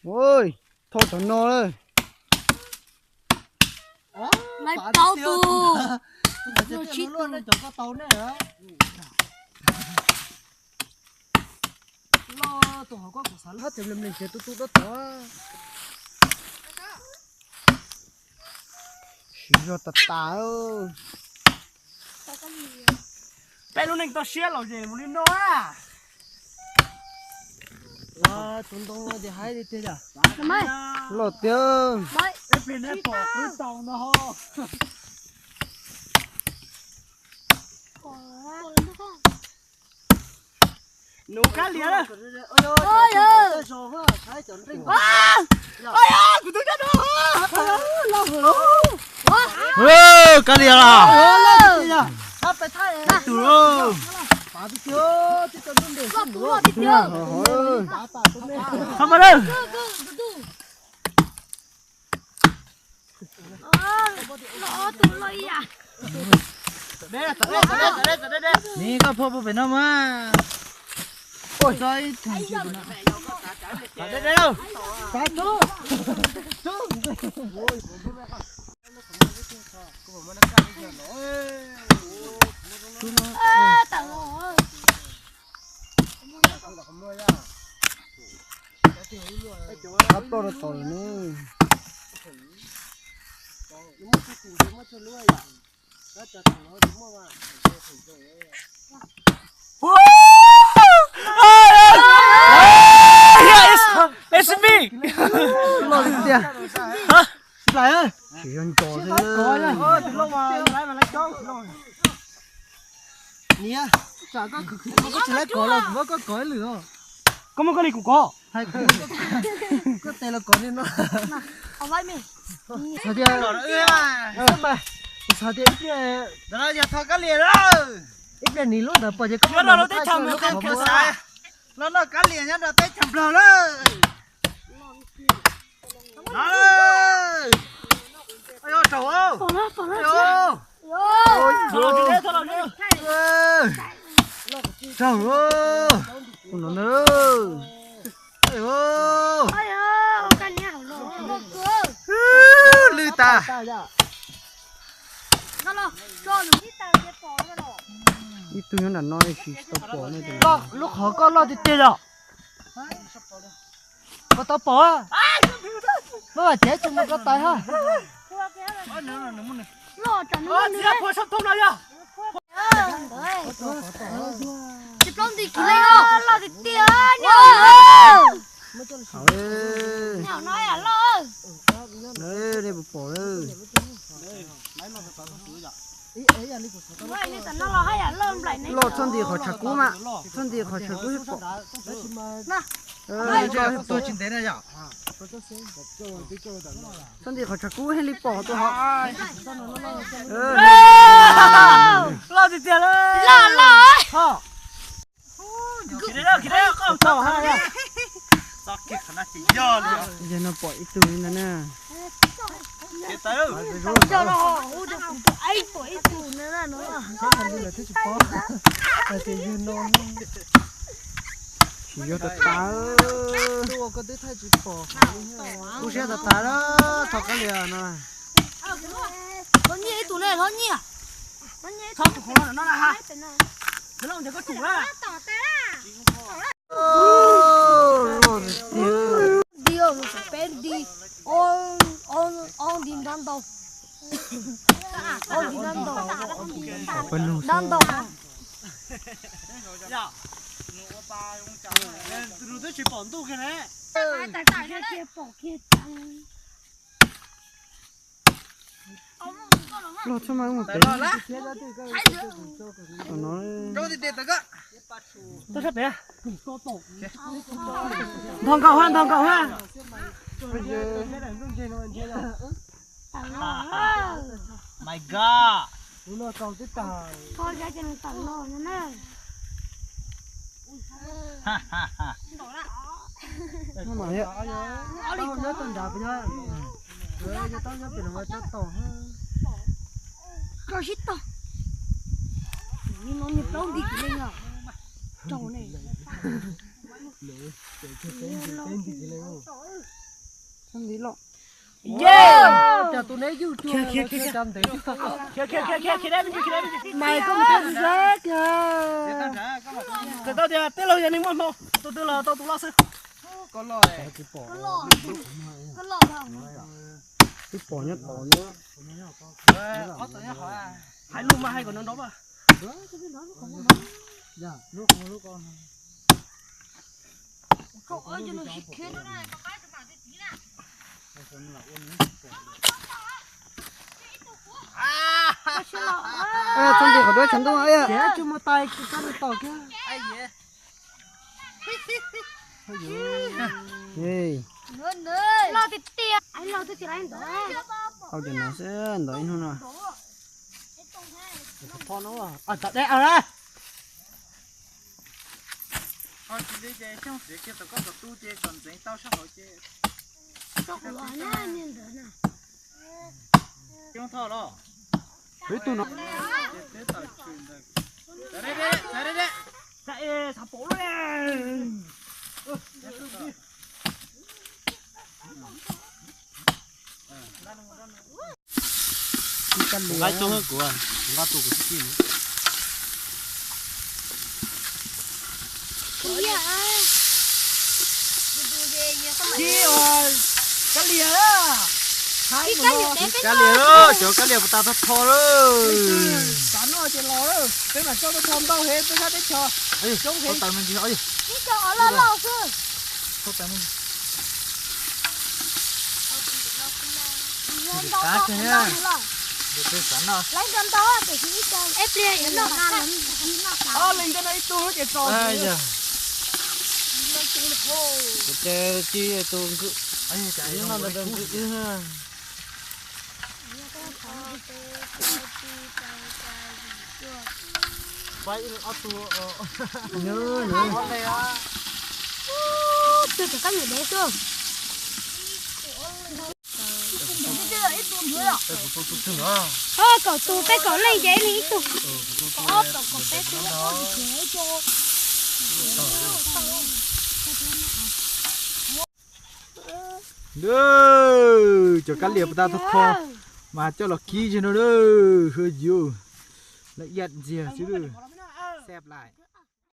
Ua, thauj cov no lawm. Lawv plaub tus. Loj tus hauv ko kuv xav lab tias mle mle ces tu tu dab tod. Siv zog tas tas. Peb lub neej toj siab los ces mus li no. Tus ntoo no ces haib li tiag yom. Loj tiag. Peb pem nej pom qwb tau no. Nws kab lias na. Kuv twb coj no. Kab lias los. Tus. Txhob mas na. Ni koj phua puag pem no mas. Qab ploj rau tod lawm ne. It's me. Loj li tiag. Tsis yog nco xwb. Niam, tsam koj khwv khwv koj tsis laib kov los kuv muab koj kov ib lwm os. Koj muab koj li kuv kov. Hais koj tes los kov li no. Xav tias, kuv xav tias ib pliag, ib pliag nis lub ntawd pom ces koj muab los teb chaws Nplog. Los noj kab lias nyob rau teb chaws Nplog lawm. No, raug. Raug. No na. Lwj tas. Ib tug nyob nram no tsis tau pom ne. Lub qhov koj loj tiag tiag yom. Koj tau pom. Maj mam cev tsis mus koj tais ha. Tsis plaub nti kiv li, loj tiag tiag. Loj. Nej puas pom? Loj txhob nti qhov tshav kub mas, txhob nti qhov tshav kub thiaj pom. Txhob nti qhov tshav kub thiaj li pom tus hov. Loj tiag tiag li. Loj loj. Yog no pom ib tug li ntawd na. Tsis yog tas tas. Kuv siab tas tas lawm, thov kab lias no. Hlob Nyiaj ib tug ne, Hlob Nyiaj. Txhob tus qhov no na ha. Nti peb nti, ob nti nrab ntau. Ob nti nrab ntau. Nrab ntau. battery pom ntuj kiag ne. Los txhob mas mus pem. Nrog tiag tiag tawm koj. Nthos nkaus ha, nthos nkaus ha. My God. Rau sib tog. No nws plaub nti kiv leej os. Rau ne. Nti los. Ye, cas tus neb ywj cuag mas koj mus tag zab kiag. Txawm tau tias tij laug yog neeg muaj hmoo, tus twg los tau tus loj xwb. Twb pom nyob tod na. Hais lus mas hais kom nrov nrov mas. Txhob nti qhov duab tshav ntuj. Ces tsis mus tais txog tom kiag. Loj tiag tiag. Au, cov no xwb ntov ib hnub no. Tod deb a. Tsis li ces xyoo xiav kiag tom koj kom tu ces kom ntxeev tau sab hauv ces. Xyoo tho los. Ib tug no. Nqa coob kuv, nqa tus kuv tij no. Kab lias, kab lias, cov kab lias puas tas tho tho lawm. Xav noj ces los, peb mam coj tuaj tho ntau heev peb sab teb chaws. Ib co os loj loj xwb. Lawv ntau ntau tiam sis ib co ib pliag yuav noj. Ob leeg nyob no ib tug ces txaus. Kuv ces ci tus nkwm. Hnub no ntawd nkwm wb. Twb cov kab nyuam dev xwb. Kaum tus peb kaum leej ces ib leeg ib tug. Cov kab lias puas tas tho tho mas coj los kib zig no na. Hwj yus, lawv iab ntxiag xwb. Xeb lais.